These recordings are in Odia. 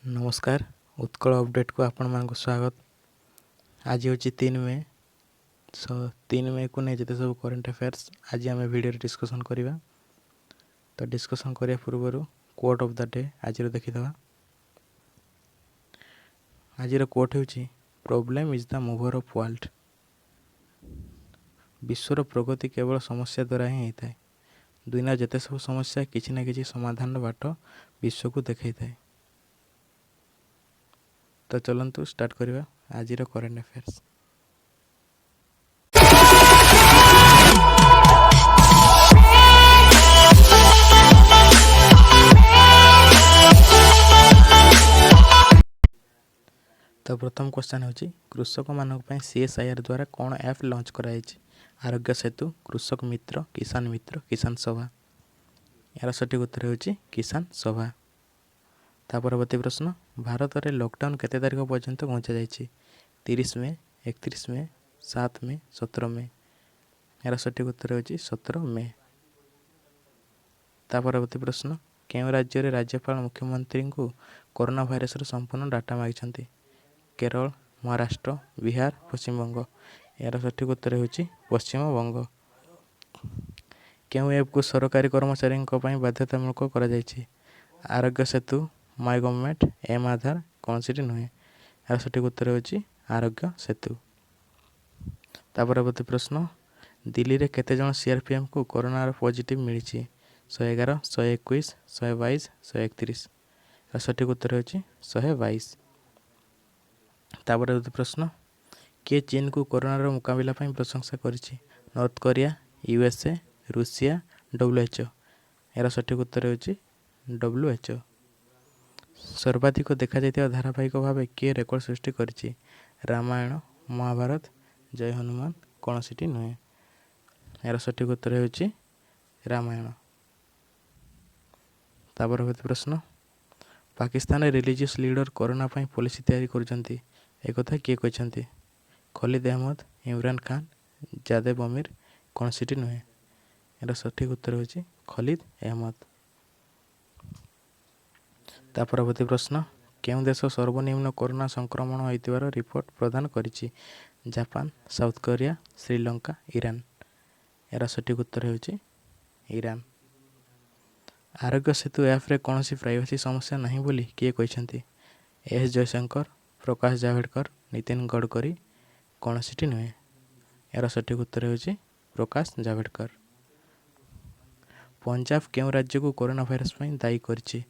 ନମସ୍କାର, ଉତ୍କଳ ଅପଡ଼େଟ୍କୁ ଆପଣମାନଙ୍କୁ ସ୍ୱାଗତ। ଆଜି ହେଉଛି 3 ମେ। 3 ମେକୁ ନେଇ ଯେତେ ସବୁ କରେଣ୍ଟ ଆଫେୟାର୍ସ ଆଜି ଆମେ ଭିଡ଼ିଓରେ ଡିସ୍କସନ୍ କରିବା। ତ ଡିସ୍କସନ୍ କରିବା ପୂର୍ବରୁ କ୍ୱୋଟ୍ ଅଫ୍ the day ଆଜିର ଦେଖିଦେବା। ଆଜିର କ୍ୱୋଟ୍ ହେଉଛି, "Problem is the mover of world." ବିଶ୍ୱର ପ୍ରଗତି କେବଳ ସମସ୍ୟା ଦ୍ୱାରା ହିଁ ହେଇଥାଏ। ଦୁନିଆର ଯେତେ ସବୁ ସମସ୍ୟା, କିଛି ନା କିଛି ସମାଧାନର ବାଟ ବିଶ୍ୱକୁ ଦେଖାଇଥାଏ। ତ ଚାଲନ୍ତୁ ଷ୍ଟାର୍ଟ କରିବା ଆଜିର କରେଣ୍ଟ ଆଫେୟାର୍ସ। ତ ପ୍ରଥମ କ୍ୱେଶ୍ଚନ୍ ହେଉଛି, କୃଷକମାନଙ୍କ ପାଇଁ ସିଏସ୍ଆଇଆର୍ ଦ୍ୱାରା କ'ଣ ଆପ୍ ଲଞ୍ଚ କରାଯାଇଛି? ଆରୋଗ୍ୟ ସେତୁ, କୃଷକ ମିତ୍ର, କିଷାନ ମିତ୍ର, କିଷାନ ସଭା। ଏହାର ସଠିକ୍ ଉତ୍ତର ହେଉଛି କିଷାନ ସଭା। ତା ପରବର୍ତ୍ତୀ ପ୍ରଶ୍ନ, ଭାରତରେ ଲକଡାଉନ୍ କେତେ ତାରିଖ ପର୍ଯ୍ୟନ୍ତ ଘୁଞ୍ଚାଯାଇଛି? 30 ମେ, 31 ମେ, 7 ମେ, 17 ମେ। ଏହାର ସଠିକ୍ ଉତ୍ତର ହେଉଛି 17 ମେ। ତା ପରବର୍ତ୍ତୀ ପ୍ରଶ୍ନ, କେଉଁ ରାଜ୍ୟରେ ରାଜ୍ୟପାଳ ମୁଖ୍ୟମନ୍ତ୍ରୀଙ୍କୁ କରୋନା ଭାଇରସର ସମ୍ପୂର୍ଣ୍ଣ ଡାଟା ମାଗିଛନ୍ତି? କେରଳ, ମହାରାଷ୍ଟ୍ର, ବିହାର, ପଶ୍ଚିମବଙ୍ଗ। ଏହାର ସଠିକ୍ ଉତ୍ତର ହେଉଛି ପଶ୍ଚିମବଙ୍ଗ। କେଉଁ ଆପ୍କୁ ସରକାରୀ କର୍ମଚାରୀଙ୍କ ପାଇଁ ବାଧ୍ୟତାମୂଳକ କରାଯାଇଛି? ଆରୋଗ୍ୟ ସେତୁ, ମାଇ ଗଭର୍ଣ୍ଣମେଣ୍ଟ, ଏମ୍ ଆଧାର, କୌଣସିଟି ନୁହେଁ। ଏହାର ସଠିକ୍ ଉତ୍ତର ହେଉଛି ଆରୋଗ୍ୟ ସେତୁ। ତା ପରବର୍ତ୍ତୀ ପ୍ରଶ୍ନ, ଦିଲ୍ଲୀରେ କେତେ ଜଣ ସିଆର୍ପିଏଫ୍ଙ୍କୁ କରୋନାର ପଜିଟିଭ୍ ମିଳିଛି? 111, 121, 122, 131। ଏହାର ସଠିକ୍ ଉତ୍ତର ହେଉଛି 122। ତାପରେ ପ୍ରଶ୍ନ, କିଏ ଚୀନକୁ କରୋନାର ମୁକାବିଲା ପାଇଁ ପ୍ରଶଂସା କରିଛି? North Korea, USA, Russia, WHO. ଏହାର ସଠିକ୍ ଉତ୍ତର ହେଉଛି WHO. ସର୍ବାଧିକ ଦେଖାଯାଇଥିବା ଧାରାବାହିକ ଭାବେ କିଏ ରେକର୍ଡ଼ ସୃଷ୍ଟି କରିଛି? ରାମାୟଣ, ମହାଭାରତ, ଜୟ ହନୁମାନ, କୌଣସିଟି ନୁହେଁ। ଏହାର ସଠିକ୍ ଉତ୍ତର ହେଉଛି ରାମାୟଣ। ତା ପରବର୍ତ୍ତୀ ପ୍ରଶ୍ନ, ପାକିସ୍ତାନରେ ରିଲିଜିୟସ୍ ଲିଡର କରୋନା ପାଇଁ ପଲିସି ତିଆରି କରୁଛନ୍ତି, ଏକଥା କିଏ କହିଛନ୍ତି? ଖଲିଦ ଅହମ୍ମଦ, ଇମରାନ ଖାନ, ଜାଦେବ ଅମୀର, କୌଣସିଟି ନୁହେଁ। ଏହାର ସଠିକ୍ ଉତ୍ତର ହେଉଛି ଖଲିଦ ଅହମ୍ମଦ। ତା ପରବର୍ତ୍ତୀ ପ୍ରଶ୍ନ, କେଉଁ ଦେଶ ସର୍ବନିମ୍ନ କରୋନା ସଂକ୍ରମଣ ହୋଇଥିବାର ରିପୋର୍ଟ ପ୍ରଦାନ କରିଛି? Japan, south Korea, Sri Lanka, Iran. ଏହାର ସଠିକ୍ ଉତ୍ତର ହେଉଛି ଇରାନ। ଆରୋଗ୍ୟ ସେତୁ ଆପ୍ରେ କୌଣସି ପ୍ରାଇଭେସି ସମସ୍ୟା ନାହିଁ ବୋଲି କିଏ କହିଛନ୍ତି? ଏସ୍ ଜୟଶଙ୍କର, ପ୍ରକାଶ ଜାଭେଡ଼କର, ନୀତିନ ଗଡ଼କରୀ, କୌଣସିଟି ନୁହେଁ। ଏହାର ସଠିକ୍ ଉତ୍ତର ହେଉଛି ପ୍ରକାଶ ଜାଭେଡ଼କର। ପଞ୍ଜାବ କେଉଁ ରାଜ୍ୟକୁ କରୋନା ଭାଇରସ ପାଇଁ ଦାୟୀ କରିଛି?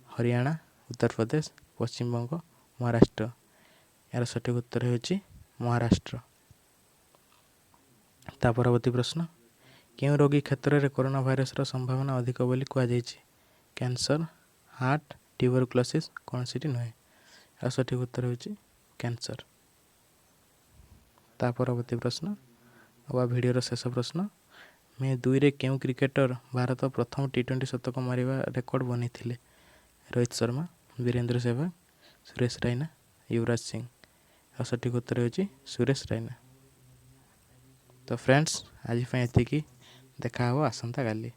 ହରିୟାଣା, ଉତ୍ତରପ୍ରଦେଶ, ପଶ୍ଚିମବଙ୍ଗ, ମହାରାଷ୍ଟ୍ର। ଏହାର ସଠିକ୍ ଉତ୍ତର ହେଉଛି ମହାରାଷ୍ଟ୍ର। ତା ପରବର୍ତ୍ତୀ ପ୍ରଶ୍ନ, କେଉଁ ରୋଗୀ କ୍ଷେତ୍ରରେ କରୋନା ଭାଇରସର ସମ୍ଭାବନା ଅଧିକ ବୋଲି କୁହାଯାଇଛି? କ୍ୟାନ୍ସର, ହାର୍ଟ, ଟ୍ୟୁବରକ୍ଲୋସିସ୍, କୌଣସିଟି ନୁହେଁ। ଏହାର ସଠିକ୍ ଉତ୍ତର ହେଉଛି କ୍ୟାନ୍ସର। ତା ପରବର୍ତ୍ତୀ ପ୍ରଶ୍ନ ବା ଭିଡ଼ିଓର ଶେଷ ପ୍ରଶ୍ନ, ମେ 2ରେ କେଉଁ କ୍ରିକେଟର ଭାରତ ପ୍ରଥମ ଟି20 ଶତକ ମାରିବା ରେକର୍ଡ଼ ବନେଇଥିଲେ? ରୋହିତ ଶର୍ମା, ବୀରେନ୍ଦ୍ର ସେହବାଗ, ସୁରେଶ ରାଇନା, ୟୁବରାଜ ସିଂ। ଆଉ ସଠିକ୍ ଉତ୍ତର ହେଉଛି ସୁରେଶ ରାଇନା। ତ ଫ୍ରେଣ୍ଡସ୍, ଆଜି ପାଇଁ ଏତିକି। ଦେଖା ହେବ ଆସନ୍ତାକାଲି।